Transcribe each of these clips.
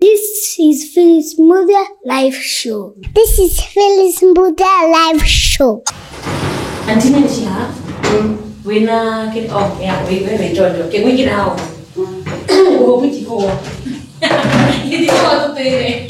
This is Phyllis Mother Live Show. This is Phyllis Mother Live Show. Antina cia wina kiri oh ya we we we jojo ke gwikira hau ugo gwitiko gitiko tutire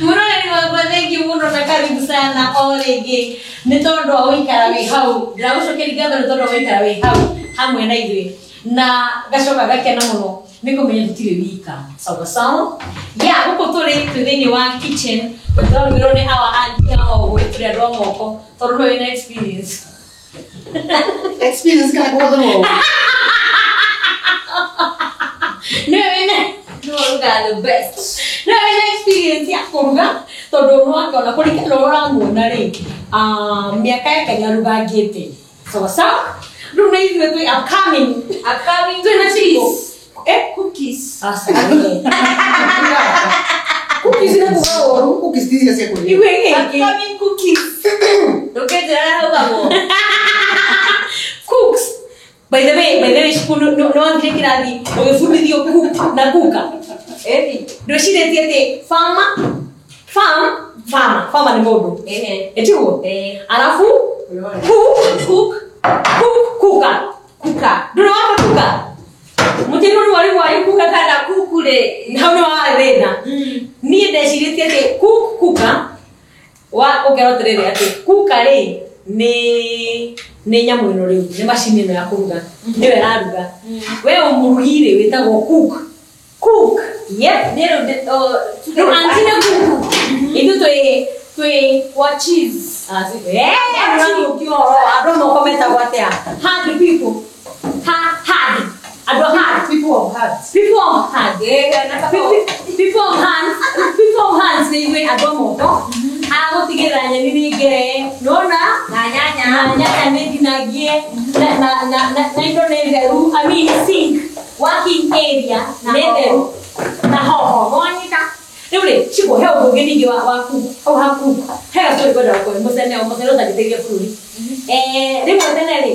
muroreri wakwa thengi muno na karibu sana o rĩngĩ nĩ tondũ wa gũikara wĩ hau ndĩragũcokeria ngatho nĩ tondũ wa gũikara wĩ hau hamwe na ithuĩ na ngacoka ngakena mũno nĩ kũmenya tũtirĩ wika sawa sawa ya gũkũ tũrĩ twĩ thĩinĩ wa kitchen tũrarugĩrwo nĩ our auntie haha ũguo tũrĩ andũ a moko tondũ nĩwe wĩna experience. Experience kana kũhũthĩrwo. Nĩwe wĩna No ũrugaga the best. Nĩwe wĩna experience ya kũruga tondũ nĩwakĩona kũringana na ũrĩa ũramuona rĩ mĩaka yake nĩarugangĩte sawa sawa rĩu nĩ ithuĩ twĩ upcoming. Upcoming twĩna cookies. Cookies. Asante. Cookies nĩ kuga ũru, cookies ti iria cia kũrĩa. Igue gĩkĩ. Upcoming cookies. Ndũkĩnjĩra harĩa haugagwo. Cooks. By the way, cukuru nĩ wathire kĩrathi ũgĩbundithio cook na kuka. Ĩni. Ndwĩcirĩtie atĩ farmer, farm, farmer, farmer nĩ mũndũ. Ehe. Ĩtiguo? Eh. Arabu cook, Cook. cook, kuka. Kuka. Ndũrĩ wamba kuka. Mũtino nĩ warĩ warĩ kuka Kana kuku rĩ. Hau nĩ warĩ thĩna. Niĩ ndecirĩtie atĩ cook, kuka wa ũkerwo atĩrĩrĩ atĩ kuka rĩ nĩ nyamũ ĩno rĩu nĩ macini ĩno ya kũruga nĩyo ĩraruga we ũmũrugi rĩ wĩtagwo cook. Cook. Yep. Nĩ rĩu Rĩu auntie nĩ cook. Ithuĩ twĩ wa cheese. Nĩũrathũkia ũhoro andũ moko metagwo atĩa? Hard people. Hard. Andũ a hard. People of hearts. People of hands. People of hands. People of hands nĩ ithuĩ andũ a moko. Agũtigĩrĩra nyeni nĩ ngere. Nĩwona? Na nyanya. Na nyanya nĩ ndinangie. Na indo nĩ theru. I mean sink. Working area nĩ theru. Na hoho. Wanyita. Rĩu rĩ, Shiko, he ũndũ ũngĩ ningĩ wa cook. Hau ha cook. He gastory ngwenda gũkũhe mũtene mũtene ũtangĩteithia bũrũri. Rĩmwe tene rĩ,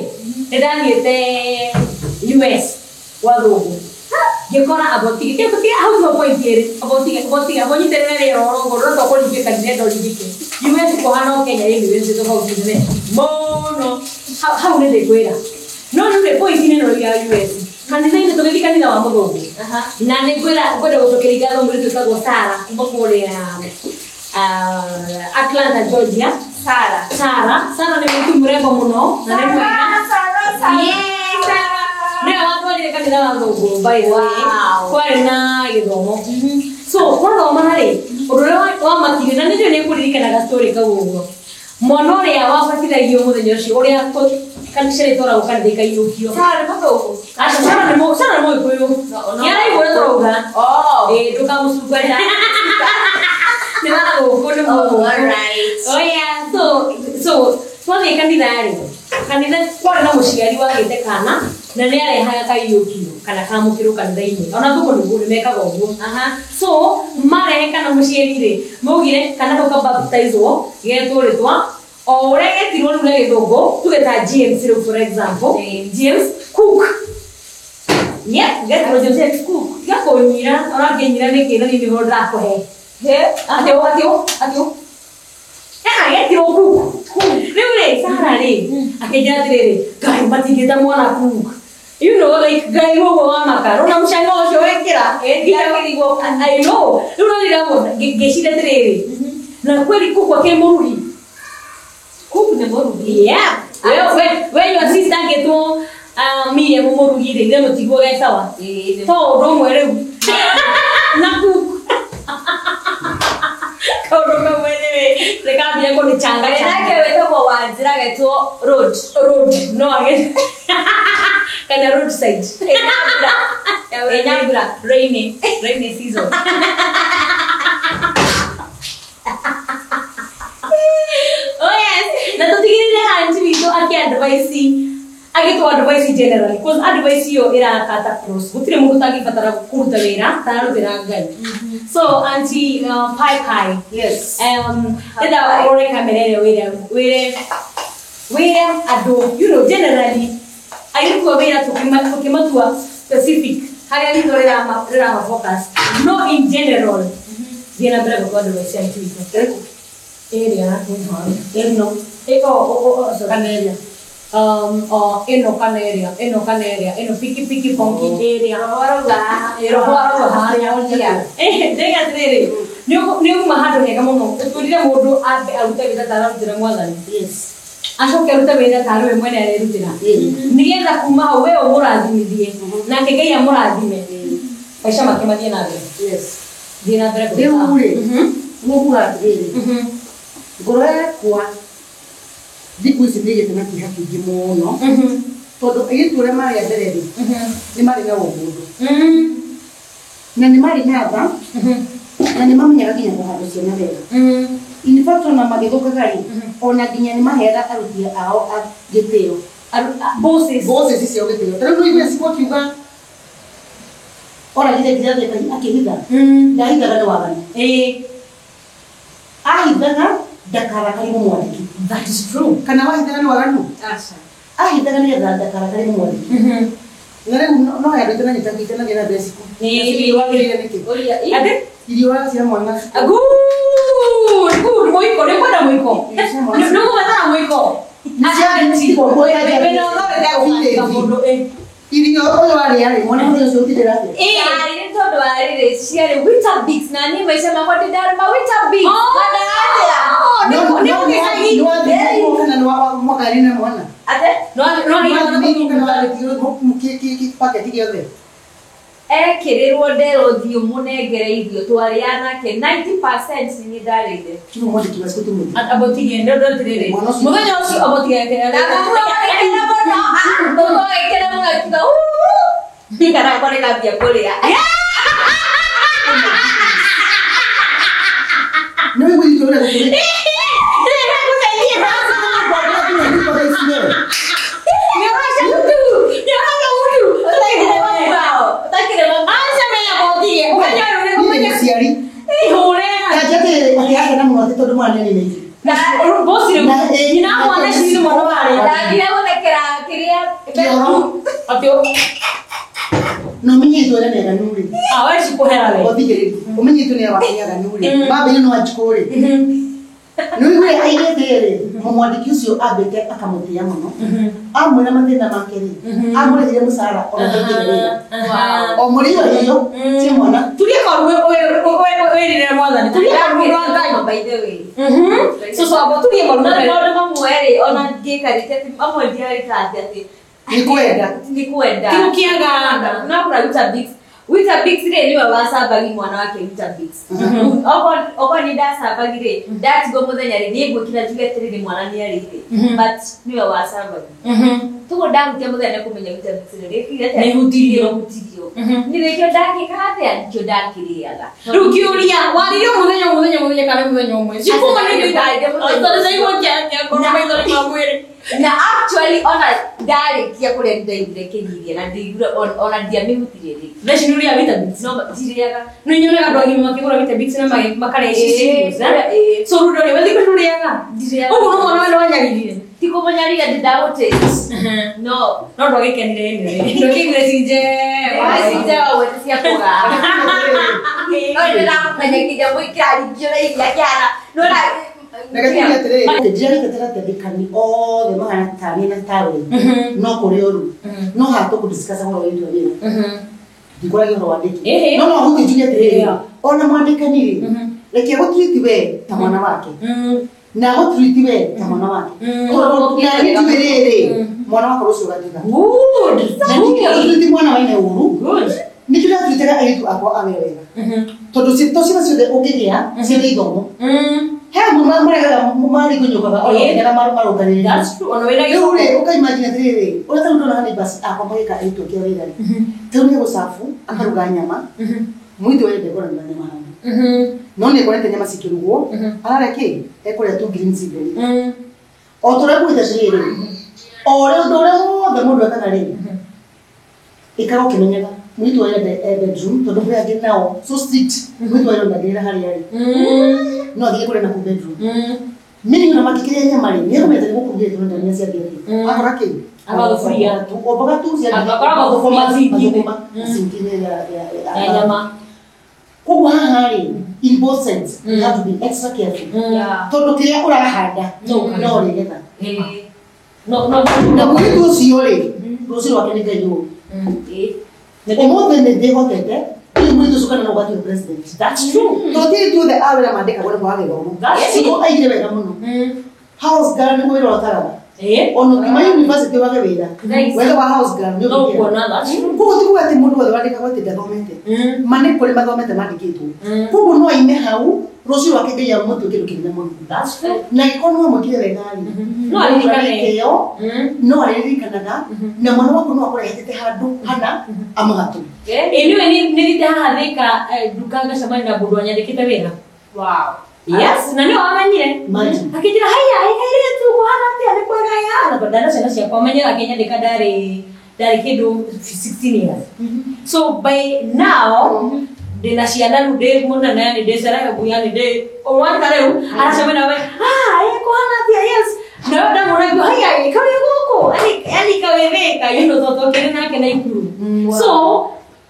nĩ ndathiĩte US gwa thũngũ. Ngĩkora abotige, tiga hau nĩho point ĩrĩ. Abotige, abotige, abonyitĩrĩre rĩera oro ũguo, no tokũringĩka ndirenda ũringĩke. US kũhana o Kenya ĩnĩ wĩrĩ tofauti nene mũno. Hau nĩ ndĩkwĩra. No rĩu rĩ, point ĩno ya US. Kanitha-inĩ tũgĩthiĩ kanitha wa mũthũngũ. Na nĩ ngwĩra ngwenda gũcokeria ngatho mũirĩtu wĩtagwo Sarah kuma kũrĩa Atlanta, Georgia. Sarah. Sarah. Sarah nĩ mũirĩtu mũrembo mũno na nĩ mwega. Sarah, Sarah. Yes, Sarah. Nĩwe watwarire kanitha wa thũngũ by the way. Wow. Kwarĩ na gĩthomo. So twathoma rĩ, ũndũ ũrĩa wamakire na nĩ njũĩ nĩ ũkũririkanaga story kau ũguo. Mwana ũrĩa wabatithagio mũthenya ũcio ũrĩa kanitha ĩtwaragwo kanitha ĩkaiyũkio. Sarah nĩ mũthũngũ? Aca, Sarah nĩ Sarah nĩ mũgĩkũyũ. No, no. Nĩ araigua ũrĩa tũrauga. Oh. Ĩĩ, ndũkamũcukue. Nĩ wa gũkũ, nĩ Oh, mũgũkũ. all right. Oh yeah, so twathiĩ kanitha rĩ, kanitha kwarĩ na mũciari wagĩte kana na nĩ arehaga kaiyũkio kana kamũkĩrwo kanitha-inĩ. Ona thũkũ nĩguo nĩ mekaga ũguo. So marehe kana mũciari rĩ, maugire kana kau kabaptizwo getwo rĩtwa o ũrĩa getirwo rĩu na gĩthũngũ, tuge ta James rĩu for example, James. James Cook. Yeah, getirwo James Cook. Tiga kũnyira, ũrakĩnyira nĩkĩ na niĩ nĩguo ndĩrakũhe. He? Atĩ ũ, atĩ ũ, atĩ ũ. Getirwo Cook. Rĩu rĩ, Sarah rĩ, akĩnjĩra atĩrĩrĩ, Ngai matingĩta mwana Cook. You know, like Ngai ũguo wa makara, ona mũcanga ũcio wekĩra, Ndakĩrigwo. I know. Rĩu no ndĩramwona, ngĩciria atĩrĩrĩ, na kweli Cook akĩrĩ mũrugi. Cook nĩ mũrugi. Yeah. We your sister angĩtwo Miriam mũrugi rĩ, ithe mũtigwo ge sawa. Ĩĩ, To ũndũ ũmwe rĩu. Na Cook. Kaũndũ kamwe rĩ, rĩkambia kũnĩchanga Nake changa. wĩtagwo Wanjĩra agetwo Road. Road, no age. Kana roadside. Ĩna mbura. Rainy, rainy season. Oh yes, na tũtigĩrĩre auntie witũ akĩ-advise, agĩtũ advice generally, cause advice ĩyo ĩrakata cross. Gũtirĩ mũndũ ũtangĩbatara kũruta wĩra tararutĩra Ngai. So auntie Pai Pai. Yes. Ndĩrenda ũrore kamera ĩrĩa wĩre wĩre wĩre andũ, you know, generally Airĩtu a wĩra tũkĩmatua specific harĩa ritho rĩrama focus no in general thiĩ na mbere gũtwandĩrwo ciana citũ area Ĩno sorry kana area. Ĩno kana area ĩno kana area ĩno piki piki ponki area Roho roho arauga harĩa ndĩga atĩrĩrĩ nĩ uma handũ hega mũno ũtwĩrire mũndũ ambe arute wĩra ta ararutĩra mwathani Yes. acoke arute wĩra ta arĩ we mwene arerutĩra nĩgetha kuma hau we ũmũrathimithie nake Ngai amũrathime maica make mathiĩ na mbere Yes. thiĩ na mbere Rĩu rĩ, ũguo atĩrĩrĩ, ngoro yakwa thikũ ici nĩ ĩgĩte na kĩeha kĩingĩ mũno tondũ airĩtu arĩa marĩ a mbere rĩ nĩ marĩ na ũmũndũ na nĩ marĩ na tha na nĩ mamenyaga nginya kũhanda ciana wega. In fact ona magĩthũkaga rĩ ona nginya nĩ maheaga aruti ao a gĩtĩo bosses bosses ciao gĩtĩo. Ta rĩu nĩũiguire Cikũ akiuga oragire nginya akĩhitha ndahithaga nĩ waganu ahithaga ndakarakari mwandĩki. That is true. Kana wahithaga nĩ waganu Aca. ahithaga nĩgetha ndakarakari mwandĩki. Na rĩu no andũ itananyita na mbere Cikũ. Ĩĩ. Wagĩrĩire nĩkĩ? Ũria Atĩ? Irio cia mwana. Good, good. Mũiko, nĩ kwenda mũiko. Nĩ ũgũbatara mũiko. Irio ũyũ arĩa rĩ mwana mũthenya ũcio ũtindĩra atĩa? Yarĩ nĩ tondũ wa rĩrĩ ciarĩ Weetabix na niĩ maica makwa ndĩ ndarũma Weetabix. Kana atĩa? Nĩ gũgĩcagi. Nĩ wathimĩirwo kana nĩ mwakaria na mwana? Ate? Nĩ wathimĩirwo kana warĩtirwo paketi gĩothe? Ekĩrĩrwo ndero thiĩ mũnengere irio twarĩa nake 90% nĩ niĩ ndarĩire. Kiugo mwandĩki wa Cikũ ti mũthĩ. Abotige ndio ndirĩ. Mũthenya ũcio abotige. Na gũkĩra mũno, gũkĩra mũno akiuga "Uuu." Kana kore kambia kũrĩa. Nĩ wĩiguithĩtio ũrĩa gũkũrĩ? Niĩ mũciari. Kanja atĩrĩrĩ, akĩhakana mũno atĩ tondũ mwana nĩaninĩire. Nyina mwana ici nĩ mwana warĩa. Ndathire gũthekera kĩrĩa Kĩoro. Na ũmenye itua rĩa nĩ aganu rĩ. Awe cikũhera we. Othikĩrĩria. Ũmenye itua nĩ aganu rĩ. Mambĩrĩria no Wanjikũ rĩ. Nĩ ũiguire aigĩte rĩ, mwandĩki ũcio ambĩte akamũtĩa mũno. Amwĩra mathĩna make rĩ, amũrĩhire mũcara ona ndaingĩre wĩra. O mũrĩo irio cia mwana. Turia karu wĩrire mwathani. Turia karu rwa Ngai. By the way. So abo turie maru Na maũndũ mamwe rĩ ona ngĩkarĩte atĩ mamwe ndiarĩka atĩ Nĩ kwenda. nĩ kwenda. Ti gũkĩaga. No kũra Weetabix. Weetabix rĩ nĩwe wacambagi mwana wake Weetabix. Okorwo nĩ ndacambagi rĩ ndatigwo mũthenya rĩ niĩ ngwĩkĩra njuge atĩrĩrĩ mwana nĩ arĩire. But nĩwe wacambagi. Toguo ndahutia mũthenya nĩ kũmenya Weetabix rĩ rĩkire atĩa? Nĩ ihutirio. Nĩ ihutirio. Nĩ nĩkĩo ndakĩkaga atĩa? Nĩkĩo ndakĩrĩaga. Rĩu kĩũria warĩire mũthenya mũthenya mũthenya kana mũthenya ũmwe cikuma nĩ Ndarĩire mũthenya tondũ caigua ngoro maithori ma mwĩrĩ. Na actually ona ndarĩkia kũrĩa nĩndaiguire kĩgiria na ndĩiguire ona ndiamĩhutirie rĩngĩ. Thaa ici nĩ ũrĩaga Weetabix? No ndirĩaga. Nĩ nyonaga andũ agima makĩgũra Weetabix na makarĩa ici cereals, eh? So rĩu ndũrĩ we thikũ ici ndũrĩaga? Ndirĩaga. Ũguo no mwana we nĩ wanyaririe? Ti kũmũnyarira ndĩ ndagũtaste. No. No ndwagĩkenire anyway. Ndwakĩiguire ci njega. Ci njega ũguo ti cia kũgaya. No nĩndĩramenya nginya mũikĩraringio na iria kĩhana. Nĩwona Reke tuge atĩrĩrĩ, ndirarĩte atendekani othe mahana ta niĩ na tawe no kũrĩ ũru no haha tũkũdiscuss ũhoro wa itua wĩra ndikũragia ũhoro wa andĩki no no hutie njuge atĩrĩrĩ ona mwandĩkani rĩ reke agũtreat we ta mwana wake na agũtreat we ta mwana wake na niĩ njuge rĩrĩ mwana wakwa rũciũ ũgatiga Good. na ndikĩratreat mwana wene ũru Good. nĩkĩo ndatreataga airĩtu akwa a wĩra wega tondũ to ciana ciothe ũngĩgĩa ciĩna ithomo he amwe maregaga marigũnyũkaga ona ũkĩnyaga marũngarĩrĩria. That's true. Ona wĩna Rĩu rĩ ũkaimagine atĩrĩrĩ ũrĩa tarĩu ndona neighbours akwa magĩka airĩtu angĩ a wĩra rĩ tarĩu nĩ egũcabu akaruga nyama mũirĩtu wene ndekũraruga nyama handũ no nĩ ekorete nyama cikĩrugwo ararĩa kĩ ekũrĩa tu greens theri o ta ũrĩa ngwĩte atĩrĩrĩ o ũrĩa ũndũ ũrĩa wothe mũndũ ekaga rĩ ĩkaga ũkĩmenyaga mũirĩtu wene e bedroom tondũ kwĩ angĩ nao so strict mũirĩtu wene ndangĩrĩra harĩa arĩ no athiĩ kũrĩa naku bedroom Mimi na makĩkĩrĩa nyama rĩ nĩekũmenya nĩ gũkũrugĩte tondũ ndania ciambia rĩ akora kĩ Anga thuburia. Ombaga tu cia Akoragwo thuburia zinki-inĩ. mathũkũma zinki-inĩ Ya nyama. Koguo haha rĩ, in both sense you have to be extra careful, tondũ kĩrĩa ũrahanda No ũkagetha. no ũrĩgetha. No no. Na mũirĩtu ũcio rĩ, rũciũ rwake nĩ Ngai ũũ. Ũmũthĩ nĩ ndĩhotete rĩu mũirĩtu ũcio kana no ũgatuĩka president. That's true. Tondũ ti ithuothe a wĩra mandĩkagwo nĩ kwaga gĩthomo. That's true. Ciko aigire wega mũno. House girl nĩguo wĩra ũtaraga. Ona ũkiuma university wage wĩra. Nice. Wethe wa house girl nĩ No ũkũingĩra. kuona, that's true. Koguo ti kuga atĩ mũndũ wothe wandĩkagwo atĩ ndathomete. Ma nĩ kũrĩ mathomete mandĩkĩtwo. Koguo no aime hau rũciũ rwake Ngai amũtue kĩndũ kĩnene mũno. That's true. Na angĩkorwo nĩ wamwĩkire wega rĩ, No aririkane. gĩtĩo, no arĩririkanaga, na mwana waku no akorwo ehĩtĩte handũ hana amũhatũre. Ĩ nĩwe nĩ thiĩte haha Thika nduka ngacemania na mũndũ wanyandĩkĩte wĩra. Wow. Yes, na nĩwe wamenyire. Imagine. Akĩnjĩra haya, ĩ kairĩtu kũhana atĩa, nĩ kwega ya. Na ndana ciana ciakwa menye akĩnyandĩka ndarĩ kĩndũ 16 years. So by now ndĩna ciana rĩu, ndĩ mũnene, nĩ ndĩceraga nguya, nĩ ndĩ ũrwanda rĩu aracemania nawe, ah, ĩ kũhana atĩa, yes. Nawe ndamwona ngĩuga, haya, ĩ kaũrĩ gũkũ, yani kaũrĩ Thika, tondũ tũkĩrĩ nake Naikuru. So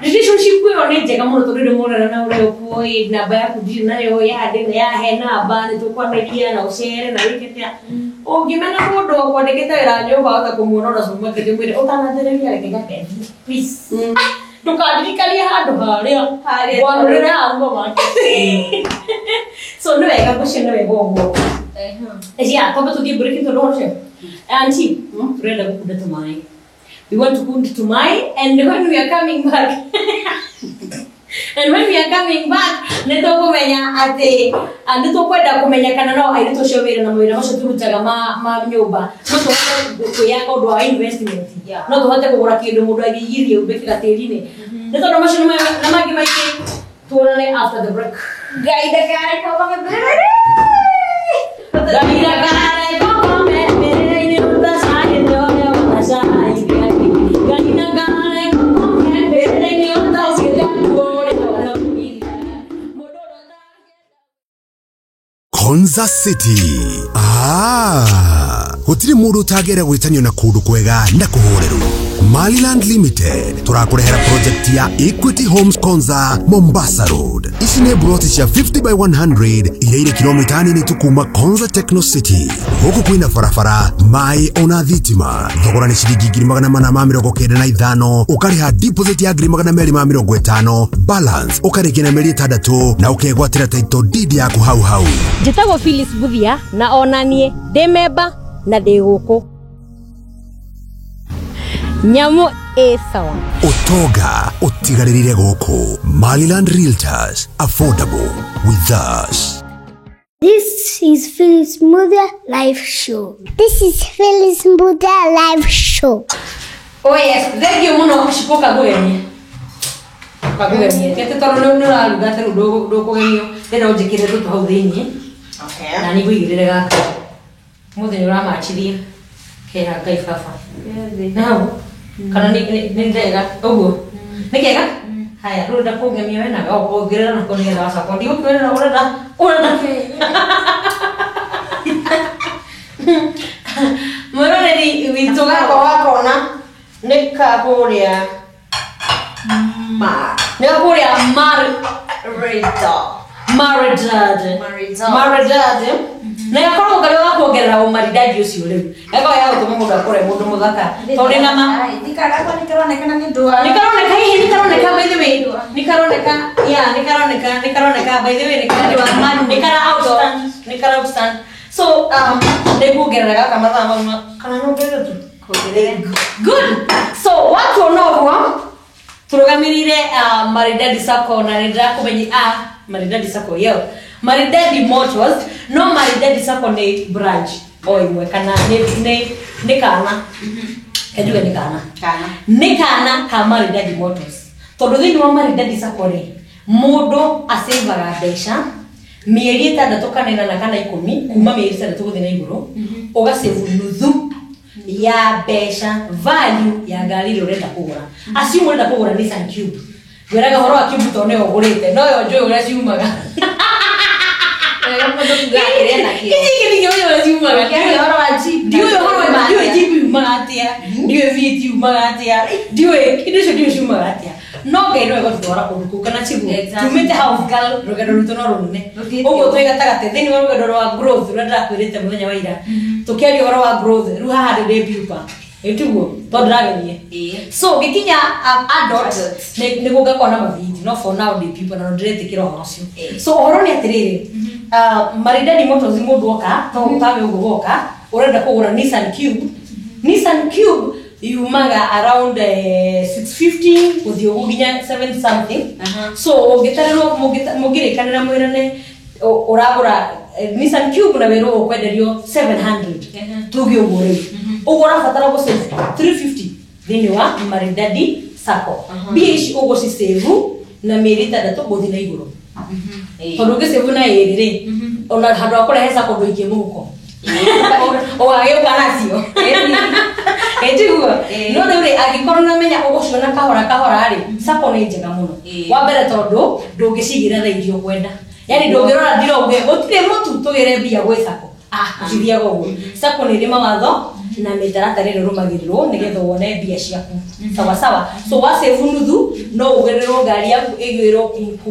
relationship ĩyo nĩ njega mũno tondũ rĩrĩ mũrera na ũrĩa ũkuoĩ namba yaku ndirĩ nayo yandĩ yahe namba nĩ tũkwanĩria na ũcere na wĩke atĩa. Ũngĩmena mũndũ ũkwandĩkĩte wĩra nyũmba wahota kũmuona ona supermarket ũmwĩre ũtananjĩrĩria reke ngakendie, please ndũkandirikanie handũ harĩa Harĩa. ngwanũrĩre haha supermarket. So nĩ wega gũcio, nĩ wega ũguo. Yeah, kwamba tuthiĩ break tondũ ũcio auntie turenda gũkunda tũmaĩ. We want to kund tũmaĩ, and when we are coming back and when we are coming back nĩ tũkũmenya atĩ nĩ tũkwenda kũmenya kana no airĩtu acio wĩra na mawĩra macio tũrutaga ma nyũmba no tũhote kwĩyaka ũndũ wa investment, no tũhote kũgũra kĩndũ mũndũ angĩigithia ũmbĩkĩra tĩri-inĩ, nĩ tondũ macio na mangĩ maingĩ. Tuonane after the break. Ngai ndakareka ũkome. Ngai ndakareka ũkome mbĩrĩra-inĩ ũtacahĩte ũrĩa ũtacahire. Ngai ndakareka ũkome mbĩrĩra-inĩ ũtacĩte ũrĩa ũraugire. Mũndũ ũrĩa Konza City. Ah, gũtirĩ mũndũ ũtangĩenda gwĩtanio na kũndũ kwega na kũhoreru. Maliland Limited tũrakũrehera project ya Equity Homes Konza Mombasa Road. Ici nĩ broti cia 50 by 100 iria irĩ kilomita nini tu kuma Konza Techno City. Gũkũ kwĩna barabara, maĩ ona thitima. Thogora nĩ ciringi 495,000, ũkarĩha deposit ya 250,000, balance ũkarĩkia na mĩeri 6 na ũkegwatĩra title deed yaku hau hau. Njĩtagwo Phyllis Buthia na onaniĩ ndĩ memba na ndĩ gũkũ nyamũ ĩ sawa. Ũtonga ũtigarĩrĩre gũkũ. Maliland Realtors, affordable with us. This is Phyllis Mother Live Show. This is Phyllis Mother Live Show. Oh yes, thank you mũno Shiko kangũgemie. Kangũgemie. Tete tondũ nĩ ũraruga atĩ rĩu ndũkũgemio. Ndĩrenda ũnjĩkĩre tũtũ hau thĩiniĩ. Na nĩ ngũigĩrĩre gaka. Mũthĩ nĩ ũramachithia. Kera Ngai baba. Na hau. Kana nĩ ndega ũguo. Nĩ kega? Haya, rĩu ũrenda kũngemia we nawe ongerera nako nĩgetha wacoka. Ndigũkwĩrĩra ũrenda ũrenda. Mwĩroreri witũ Gaka wakona nĩ kakũrĩa ma nĩ gakũrĩa mar Rita. Maridad. Maridad. Maridad. Na gakoragwo karĩ ga kuongerera ũmaridadi ũcio rĩu. Gakoragwo ga gũtũma mũndũ akore mũndũ mũthaka. Tondũ nĩ nama Ndikaragwo nĩ karonekana nĩ ndwa. nĩ karoneka hihi nĩ karoneka, by the way. Nĩ karoneka, yeah, nĩ karoneka, nĩ karoneka, by the way, nĩ kara outstand, nĩ kara outstand. So nĩ kuongerera gaka mathaa mau kana nyongerere tu. Good. So watuona ũguo tũrũgamĩrĩire Maridadi Sacco na nĩ ndĩrakũmenyi Maridadi Sacco yo Maridadi Motors, no Maridadi Sacco nĩ branch o ĩmwe kana nĩ kana kenjuge nĩ kana. Kana. Nĩ kana ka Maridadi Motors, tondũ thĩinĩ wa Maridadi Sacco rĩ, mũndũ acĩvaga mbeca mĩeri 6 kana 8 kana 10, kuma mĩeri 6 gũthiĩ na igũrũ ũgacĩvu nuthu ya mbeca value ya ngari ĩrĩa ũrenda kũgũra. Assume ũrenda kũgũra Nissan Cube. Ngwĩraga ũhoro wa Cube tondũ nĩyo ũgũrĩte, no yo njũĩ ũrĩa ciumaga. Wega mũndũ kuga akĩrĩa nakĩo. Ici ingĩ ndingĩmenya ũrĩa ciumaga. Ũkĩaria ũhoro wa Jeep. Ndiũĩ ũhoro wa ndiũĩ Jeep yumaga atĩa, ndiũĩ VAT yumaga atĩa, ndiũĩ indo icio ndiũĩ ciumaga atĩa. No Ngai no egũtũtwara kũndũ kũu kana tiguo? Exactly. Tumĩte house girl, rũgendo rwitũ no rũnene. Rũthiĩte Ũguo ũguo. twĩ gatagatĩ thĩinĩ wa rũgendo rwa growth rũrĩa ndĩrakwĩrĩte mũthenya wa ira. Tũkĩaria ũhoro wa growth, rĩu haha ndĩ ndĩ pupa. Ĩ tiguo? Tondũ ndĩrageria. Ĩĩ. So ngĩkinya adult Adult. nĩguo ngakorwo na mathiti, no for now ndĩ pupa na ndĩretĩkĩra ũhoro ũcio. Ĩĩ. So ũhoro nĩ atĩrĩrĩ, Maridadi Motors mũndũ oka to tawe ũguo woka ũrenda kũgũra Nissan Cube. Nissan Cube yumaga around 650 gũthiĩ ũguo nginya 7 something. So ũngĩtarĩrwo mũngĩrĩkanĩra mwĩrane ũragũra Nissan Cube na wĩrwo ũkwenderio 700, tuge ũguo rĩu ũguo ũrabatara gũ save 350 thĩinĩ wa Maridadi Sacco. Mbia ici ũgũcicĩvu na mĩeri 6 gũthiĩ na igũrũ, tondũ ũngĩcĩvu na ĩrĩ rĩ, ona handũ ha kũrehe sacco ndũikie mũhuko, ũgagĩũka nacio, ĩtiguo? Ĩĩ. No rĩu rĩ, angĩkorwo nĩũramenya ũgũciona kahora kahora rĩ, sacco nĩ njega mũno. Ĩĩ. Wa mbere, tondũ ndũngĩcigĩra thaa iria ũkwenda, yani ndũngĩrora ndira uge gũtirĩ mũtu tũgĩre mbia gwĩ sacco. Ah, ũcithiaga ũguo. Sacco nĩ ĩrĩ mawatho na mĩtaratara ĩrĩa ĩrũmagĩrĩrwo nĩgetha wone mbia ciaku sawa sawa. So wasave nuthu, no ũgĩrĩrwo ngari yaku ĩgĩrwo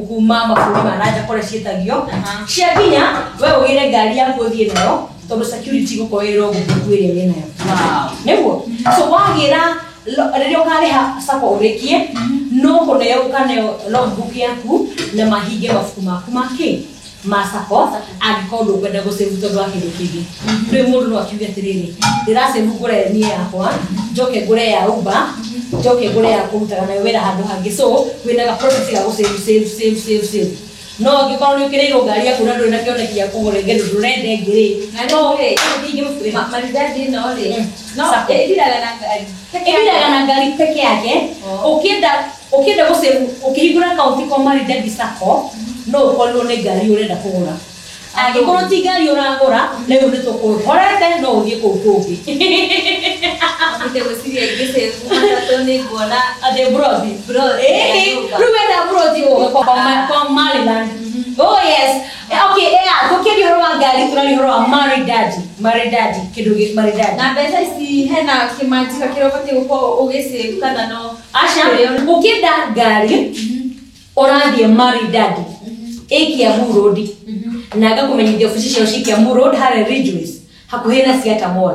kuma mabũrũri ma nanja kũrĩa ciĩtagio. Ciakinya, we ũgĩre ngari yaku ũthiĩ nayo, tondũ security gũkorwo ĩrĩ ngũkũ ĩrĩa wĩnayo. Nĩguo. So wagĩra rĩrĩa ũkarĩha sacco ũrĩkie, no kũneo ũkaneo logbook yaku na mahinge mabuku maku makĩ ma sacco. Angĩkorwo ndũkwenda gũsave tondũ wa kĩndũ kĩngĩ, rĩu mũndũ no akiuge atĩrĩrĩ, ndĩrasave ngũre niĩ yakwa, njoke ngũre ya Uber, njoke ngũre ya kũrutaga nayo wĩra handũ hangĩ. So wĩna ga process ga gũsave, save, save, save, save. No angĩkorwo nĩ ũkĩrĩirwo ngari yaku na ndũrĩ na kĩoneki gĩa kũgũra ĩngĩ, ndũrenda ĩngĩ rĩ, Na no rĩu rĩ, ĩngĩ mũbuku. Maridadi ĩno rĩ, no Sacco. ĩthiraga na ngari? Ĩthiraga na ngari peke yake. Ũkĩenda gũsave, ũkĩhingũra akaunti kwa Maridadi Sacco, no ũkorirwo nĩ ngari ũrenda kũgũra. Angĩkorwo ti ngari ũragũra, rĩu nĩ tũkũhorete, no ũthiĩ kũu kũngĩ. Ambĩte gwĩciria ingĩsave matatũ nĩ nguona atĩ broti. Broti, Eh, ya nyũmba. Rĩu wenda broti ũgũka kwa Maryland. Oh yes. Okay, yeah, tũkĩaria ũhoro wa ngari, tũraria ũhoro wa Maridadi. Maridadi, kĩndũ gĩ Maridadi. Na mbeca ici hena kĩmanjika kĩrĩa ũbatiĩ gũkorwo ũgĩsave kana no Aca, ũkĩenda ngari ũrathiĩ Maridadi ĩ Kiambu Road, na ngakũmenyithia obici ciao ci Kiambu Road harĩa Ridgeways, hakuhĩ na Siata Mall.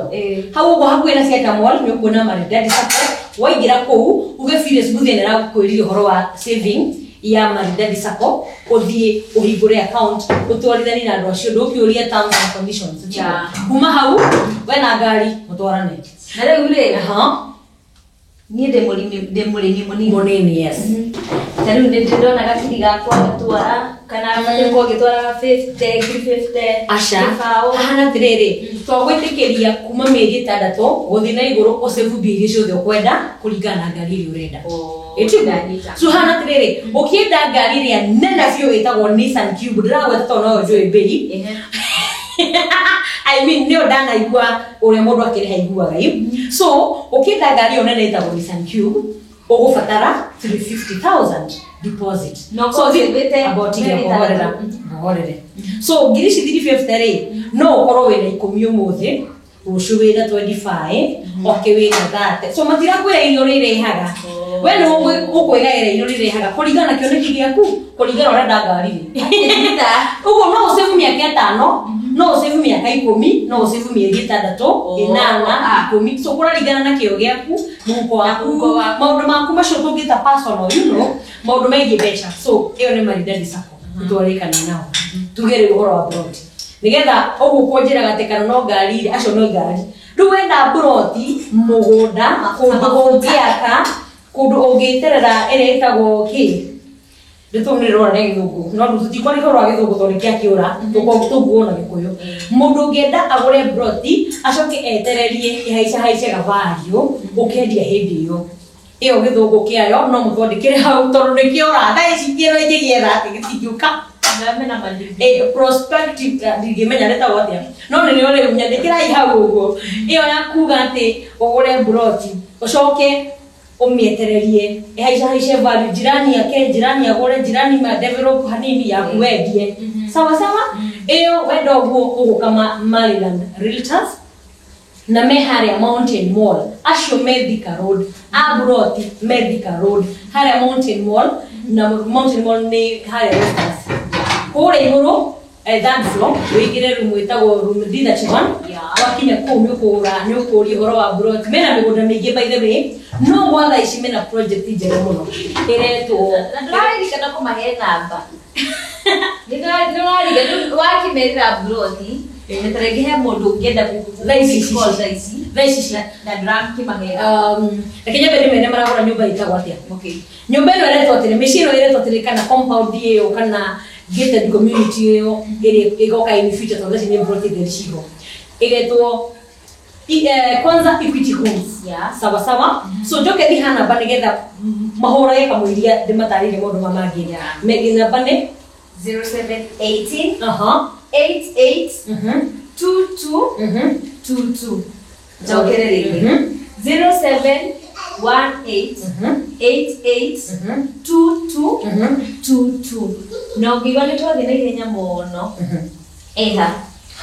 Hau ũguo hakuhĩ na Siata Mall nĩ ũkuona Maridadi Sacco. Waingĩra kũu uge Phyllis Muthia nĩ arakwĩrire ũhoro wa saving ya Maridadi Sacco, ũthiĩ ũhingũre account, ũtwarithanie na andũ acio, ndũkĩũria terms and conditions. Kuma hau we na ngari mũtwarane. Na rĩu rĩ, niĩ ndĩ mũrĩmi, ndĩ mũrĩmi mũnini. Mũnini, yes. Ta rĩu nĩ ndĩrona gakiri gakwa gatwara kana batiĩ gũkorwo ngĩtwara 50 ngiri, 50 Aca. gĩbaũ. Hahana atĩrĩrĩ, twagwĩtĩkĩria kuma mĩeri 6 gũthiĩ na igũrũ ũsave mbia iria ciothe ũkwenda kũringana na ngari ĩrĩa ũrenda. Oh, Ĩtiguo? ndanyita. So hana atĩrĩrĩ, ũkĩenda ngari ĩrĩa nene biũ ĩtagwo Nissan Cube, ndĩragweta tondũ noyo njũĩ mbei. I mean, nĩyo ndanaigua ũrĩa mũndũ akĩrĩha iguaga ĩ. So ũkĩenda ngari ĩyo nene ĩtagwo Nissan Cube, ũgũbatara 350,000 deposit. No So, ũsavĩte about mĩeri kũhorera 6. Ũhorere. So ngiri ici 350 rĩ, no ũkorwo wĩna 10 ũmũthĩ, rũciũ wĩna 25, oke wĩna 30. So matirakwĩra irio ũrĩrĩhaga, we nĩ ũkwĩgaĩra irio ũrĩrĩhaga kũringana na kĩoneki gĩaku, kũringana ũrenda ngari rĩ. Ũguo no ũsave mĩaka 5, no ũsave mĩaka 10, no ũsave mĩeri 6, 8, 10. So kũraringana na kĩo gĩaku, mũhuko waku, mũhuko waku. Maũndũ maku macio tũngĩta personal, maũndũ megiĩ mbeca. So ĩyo nĩ Maridadi Sacco twarĩkania nao. Tuge rĩu ũhoro wa broti, nĩgetha ũguo kũnjĩraga atĩ kana no ngari rĩ, acio no ngari. Rĩu wenda broti, mũgũnda, kũndũ ũngĩaka, kũndũ ũngĩterera, ĩrĩa ĩtagwo kĩ, rĩtũ nĩ rĩrora nĩ gĩthũngũ, no tũtikwaria ũhoro wa gĩthũngũ tondũ nĩkĩakĩũra, tũguo na gĩkũyũ. Mũndũ ũngĩenda agũre broti acoke etererie ĩhaicahaice gavalue, ũkendia hĩndĩ ĩyo ĩyo, gĩthũngũ kĩayo no mũtwandĩkĩre hau tondũ nĩkĩora. Thaa ici kĩro ingĩgĩetha atĩ gĩtingĩũka. Mena mandigi. Prospective, ndingĩmenya rĩtagwo atĩa, no nĩrĩo rĩu nyandĩkĩrai hau ũguo. Ĩyo ya kuga atĩ ũgũre broti ũcoke ũmĩetererie ĩhaicahaice value, jirani ake, jirani agũre, jirani ma develop hanini, yaku wendie, sawa sawa. Ĩyo wenda ũguo ũgũka Maryland Realtors na me harĩa Mountain Mall, acio me Thika Road, a Buroti me Thika Road, harĩa Mountain Mall, na Mountain Mall nĩ harĩa Westlands. Kũrĩa igũrũ third floor wĩingĩre room ĩtagwo room D31. Wakinya kũu nĩ ũkũgũra, nĩ ũkũria ũhoro wa Buroti. Mena mĩgũnda mĩingĩ by the way, no gwa thaa ici mena project njerũ mũno ĩretwo Na ndũraririkana kũmahe namba. Nĩndũrariga wakimerera Buroti na ta rĩngĩ he mũndũ ũngĩenda Thaa ici call thaa ici thaa ici na ndũrakĩmahe. Reke nyambe ndĩmere maragũra nyũmba ĩtagwo atĩa. Okay. Nyũmba ĩno ĩretwo atĩrĩ, mĩciĩ ĩno ĩretwo atĩrĩ, kana compound ĩyo kana gated community ĩyo ĩrĩa ĩgoka in future, tondũ ici nĩ plot theri ciho, ĩgetwo Kwanza Equity Homes. Sawa sawa. So njoke thiha namba nĩgetha mahũrage kamũiria ndĩmatarĩrie maũndũ ma mangĩ. Megi namba nĩ 0718 aha 88 22 22. Njokere rĩngĩ. 0718 88 22 22. Na ũngĩigua nĩ twathiĩ na ihenya mũno, ĩha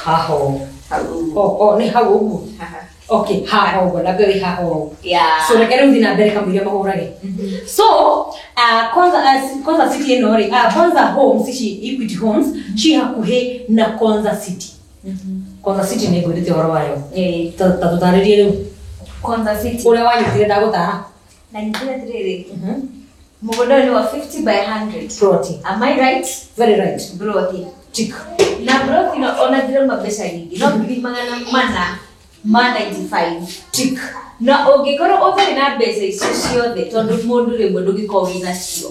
haho. Hau. O nĩ hau ũguo. Haha. Okay, haha ũguo namba ĩyo ĩ haha ũguo. Yeah. So reke rĩu thiĩ na mbere kamũiria mahũrage. So Kwanza, Kwanza City ĩno rĩ, Kwanza Homes ici, Equity Homes ci hakuhĩ na Kwanza City. Kwanza City nĩ ngwĩrĩte ũhoro wayo. Ta tũtarĩrie rĩu Kwanza City. Ũrĩa wanyitire ndagũtara. Na nyitire atĩrĩrĩ, mũgũnda ũyũ nĩ wa 50 by 100. Ploti. Am I right? Very right. Broti. Tick. Na broti no ona ndĩrauma mbeca nyingĩ, no 495,000. Tick. Na ũngĩkorwo ũtarĩ na mbeca icio ciothe, tondũ mũndũ rĩmwe ndũngĩkorwo wĩna cio,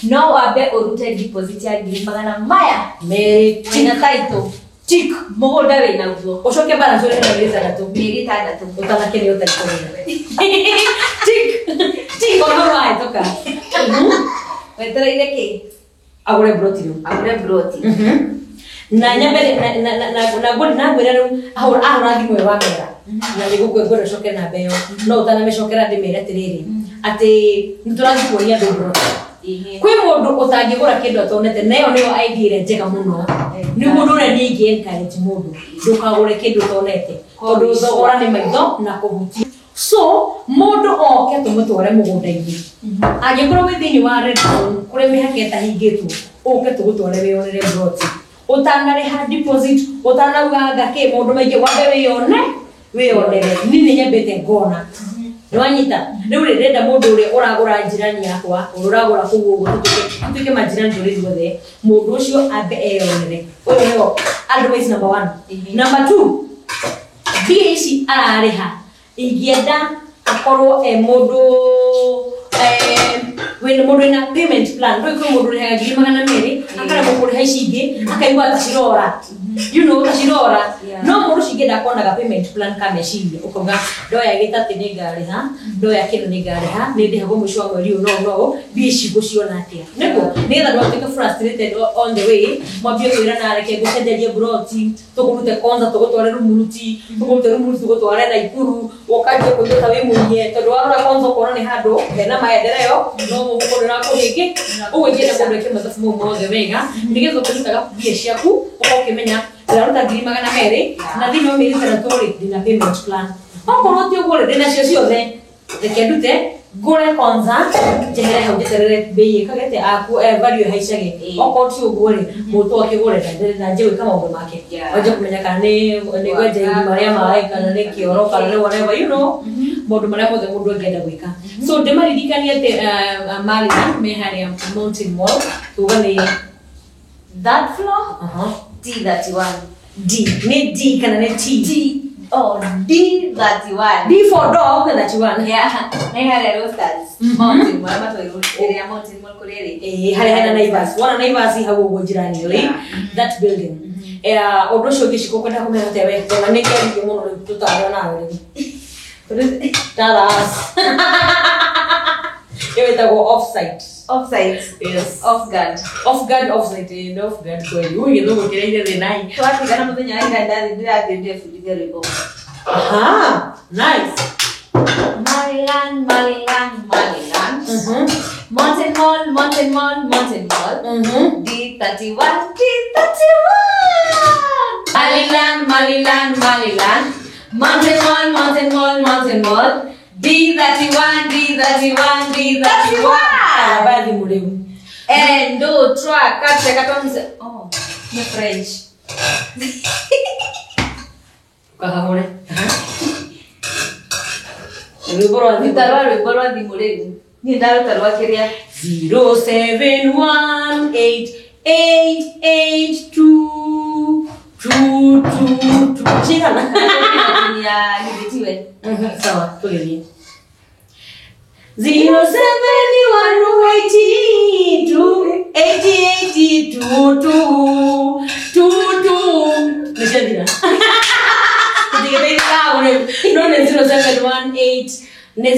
no wambe ũrute deposit ya ngiri magana maya Merĩ. wĩna title. Tick. Mũgũnda wĩnaguo. Ũcoke balance ũrĩhe na mĩeri 6. Mĩeri 6. Ũtanakenio ũtarĩ. Tick. Tick. Ona wahĩtũka. Wetereire kĩ? Agũre broti rĩu. Agũre broti. Na nyambe na ngwĩre rĩu ahũra thimũ ĩyo wamera na nĩ gũkũ ngwenda ũcoke namba ĩyo, no ũtanamĩcokera ndĩmere atĩrĩrĩ atĩ nĩ tũrathiĩ kuonia andũ broti. Kwĩ mũndũ ũtangĩgũra kĩndũ atonete, na ĩyo nĩyo idea ĩrĩa njega mũno. Nĩ mũndũ ũrĩa niĩ ingĩ encourage mũndũ, ndũkagũre kĩndũ ũtonete, tondũ thogora nĩ maitho na kũhutia. So mũndũ oke tũmũtware mũgũnda-inĩ. Angĩkorwo wĩ thĩinĩ wa red zone kũrĩa mĩhaka ĩtahingĩtwo, ũke tũgũtware wĩyonere broti ũtanarĩha deposit, ũtanauga anga kĩ maũndũ maingĩ, wambe wĩyone wĩyonere. Niĩ nĩ nyambĩte ngona nĩwanyita. Rĩu rĩ, ndĩrenda mũndũ ũrĩa ũragũra njirani yakwa, ũrĩa ũragũra kũu ũguo, tũtuĩke majirani tũrĩ ithuothe, mũndũ ũcio ambe eyonere. Ũyũ nĩyo advice number 1. Number 2, mbia ici ararĩha ingĩenda akorwo e mũndũ wĩna mũndũ wĩna payment plan. Ndũĩ kwĩ mũndũ ũrĩhaga 200,000 akaremwo kũrĩha ici ingĩ, akaigua ta cirora, you know, ta cirora. No mũndũ ũcio ingĩenda akonaga payment plan ka meciria, ũkauga ndoya gĩtatĩ nĩ ngarĩha, ndoya kĩno nĩ ngarĩha, nĩ ndĩhagwo mũico wa mweri ũyũ, no mbia ici ngũciona atĩa, nĩguo nĩgetha ndũgatuĩke frustrated on the way, mwambie kwĩrana reke ngũcenjerie broti, tũkũrute Konza tũgũtware Rumuruti, tũkũrute Rumuruti tũgũtware Naikuru, ũkanjia kũigua ta wĩ mũiye, tondũ warora Konza ũkona nĩ handũ hena maendeleo, no mũhuko ndũrakũhĩngĩ. Ũguo ingĩenda mũndũ eke mathabu mau mothe wega nĩgetha ũkĩrutaga mbia ciaku ũkorwo ũkĩmenya ndĩraruta 200,000 na thĩinĩ wa mĩeri 6 rĩ, ndĩna payment plan. Okorwo ti ũguo rĩ, ndĩnacio ciothe, reke ndute ngũre Konza njehere hau njeterere mbei ĩkagete aku value ĩhaicage. Okorwo ti ũguo rĩ, mũndũ akĩgũre na nje gwĩka maũndũ make, wanjie kũmenya kana nĩ kwenja irima rĩa maĩ, kana nĩ kĩoro, kana nĩ whatever, you know, maũndũ marĩa mothe mũndũ angĩenda gwĩka. So ndĩmaririkanie atĩ Maryland me harĩa Mountain Mall, tuga nĩ Third floor. D31. D nĩ D kana nĩ T? D. Oh, D31. D for dog 31. Yeah. Nĩ harĩa Roasters. Mountain Mall, matwairwo ĩrĩa Mountain Mall kũrĩa ĩrĩ. Ĩĩ, harĩa hena Naivas. Wona Naivas hau ũguo njirani rĩ, that building. Ũndũ ũcio ũngĩ Shiko kwenda kũmenya atĩa we, tondũ nĩ kĩarithio mũno rĩu tũtare nawe rĩu. Taras. Ĩyo ĩtagwo offside. Offside. Yes. Off guard. Off guard, offside, ĩĩ, off guard kweli. Ũyũ gĩthũngũ kĩraire thĩna hi. Twatigana mũthenya wa ira ndathi ndĩrathiĩ ndĩrebundithia rwĩmbo. Aha, nice. Maryland, Maryland, Maryland. Mountain Mall, Mountain Mall, Mountain Mall. D31, D31. Maliland, Maliland, Maliland. Mountain Mall, Mountain Mall, Mountain Mall. D31, D31, D31. Aya thimũ rĩu. Un, deux, trois, quatre, quatorze. Oh, nĩ French. Ũkahahũre. Rwĩmbo rwa thimũ. Ruta rwa rwĩmbo rwa thimũ rĩu. Niĩ ndaruta rwa kĩrĩa. 0718882222 cigana? Ya githĩ tiwe. Sawa, tũgĩthiĩ. 071882882222 nĩ ciathira. Tũtigĩteithĩka hau rĩu. No nĩ 0718 nĩ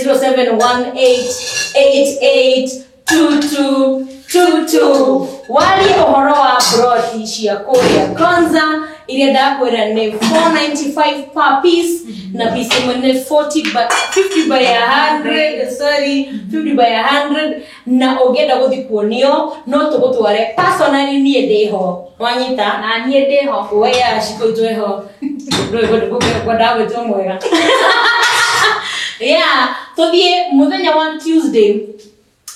0718882222. Warie ũhoro wa broti cia kũrĩa Konza iria ndakwĩra nĩ 495 per piece, na piece ĩmwe nĩ 40 by 50 by 100, sorry, 50 by 100. Na ũngĩenda gũthiĩ kuonio no tũgũtware personally, niĩ ndĩho, wanyita? Na niĩ ndĩho. We ya Shiko itũ ĩho, kwendaga gwĩtwo mwega. Yeah, tũthiĩ mũthenya wa Tuesday,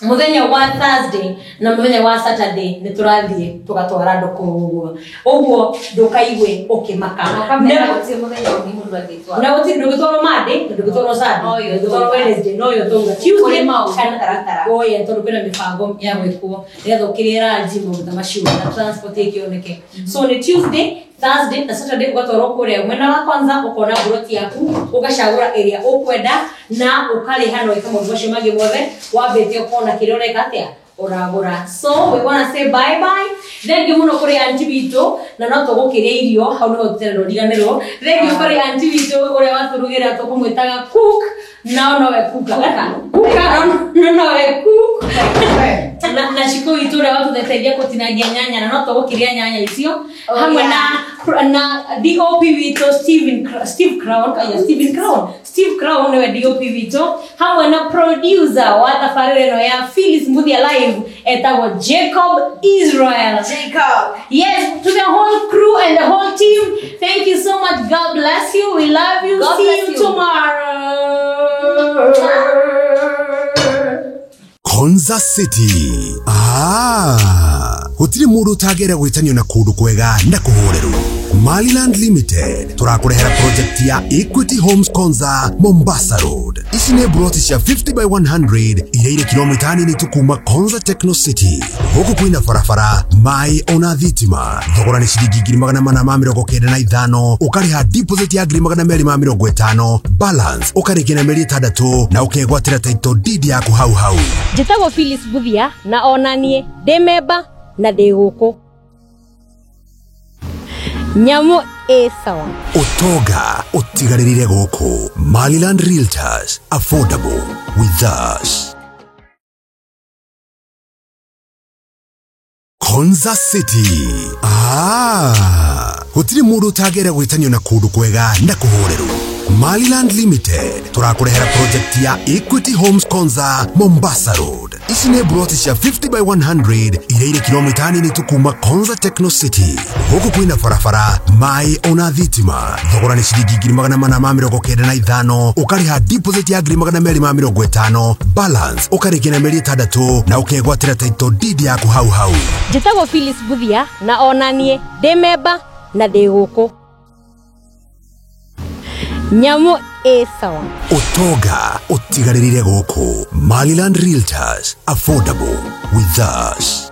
mũthenya wa Thursday na mũthenya wa Saturday. Nĩ tũrathiĩ tũgatwara andũ kũu ũguo ũguo, ndũkaigue ũkĩmaka. Na ũkamera gũtirĩ mũthenya ũngĩ mũndũ angĩtwara. Na gũtirĩ, ndũgĩtwarwo Monday na ndũgĩtwarwo Sunday, No yo ndũgĩtwarwo tũuga. Wednesday, no yo tũuga Tuesday Kũrĩ maũndũ kana mũtaratara. Oye, tondũ kwĩna mĩbango ya gwĩkwo nĩgetha ũkĩrĩe ranji, maũndũ ta macio, na transport ĩkĩoneke. So nĩ Tuesday, Thursday na Saturday, ũgatwarwo kũrĩa mwena wa Kwanza, ũkona buroti yaku, ũgacagũra ĩrĩa ũkwenda na ũkarĩha na ũgeka maũndũ macio mangĩ mothe wambĩte ũkona kĩrĩa ũreka atĩa ũragũra. So we wanna say bye bye. Thank you mũno kũrĩ aunty witũ, na no tũgũkĩrĩa irio hau nĩho tũtere riganĩrwo. Thank you kũrĩ aunty witũ ũrĩa watũrugĩra, tũkũmwĩtaga cook, nao nowe kuka kuka, no nowe cook, na Shiko witũ ũrĩa watũteithia kũtinangia nyanya, na no tũgũkĩrĩa nyanya icio. Oh, hamwe yeah. na DOP witũ Steven Steve Crown, aya, Steven Crown, Steve Crown niwe DOP witũ, hamwe na producer wa tabarĩra ĩno ya Phyllis Mbuthia Live etagwo Jacob Israel. Jacob. Yes, to the whole crew and the whole team, thank you so much. God bless you. We love you. God See bless you you. tomorrow. Konza City. Ah, gũtirĩ mũndũ ũtangĩenda gwĩtanio na kũndũ kwega na kũhoreru. Maliland Limited tũrakũrehera project ya Equity Homes Konza Mombasa Road. Ici nĩ broti cia 50 by 100 iria irĩ kilomita nini tu kuma Konza Techno City. Gũkũ kwĩna barabara, maĩ ona thitima. Thogora nĩ ciringi 495,000, ũkarĩha deposit ya 250,000, balance ũkarĩkia na mĩeri 6 na ũkegwatĩra title deed yaku hau hau. Njĩtagwo Phyllis Mbuthia, na ona niĩ ndĩ memba na ndĩ gũkũ nyamũ ĩ sawa. Ũtonga ũtigarĩrĩre gũkũ. Maliland Realtors, affordable with us. Konza City. Ah, gũtirĩ mũndũ ũtangĩenda gwĩtanio na kũndũ kwega na kũhoreru. Maliland Limited tũrakũrehera project ya Equity Homes Konza Mombasa Road. Ici nĩ broti cia 50 by 100 iria irĩ kilomita nini tu kuma Konza Techno City. Gũkũ kwĩna barabara, maĩ ona thitima. Thogora nĩ ciringi 495,000, ũkarĩha deposit ya 250,000, balance ũkarĩkia na mĩeri 6 na ũkegwatĩra title deed yaku hau hau. Njĩtagwo Phyllis Mbuthia, na ona niĩ ndĩ memba na ndĩ gũkũ nyamũ ĩ sawa. Ũtonga ũtigarĩrĩre gũkũ. Maliland Realtors, affordable with us.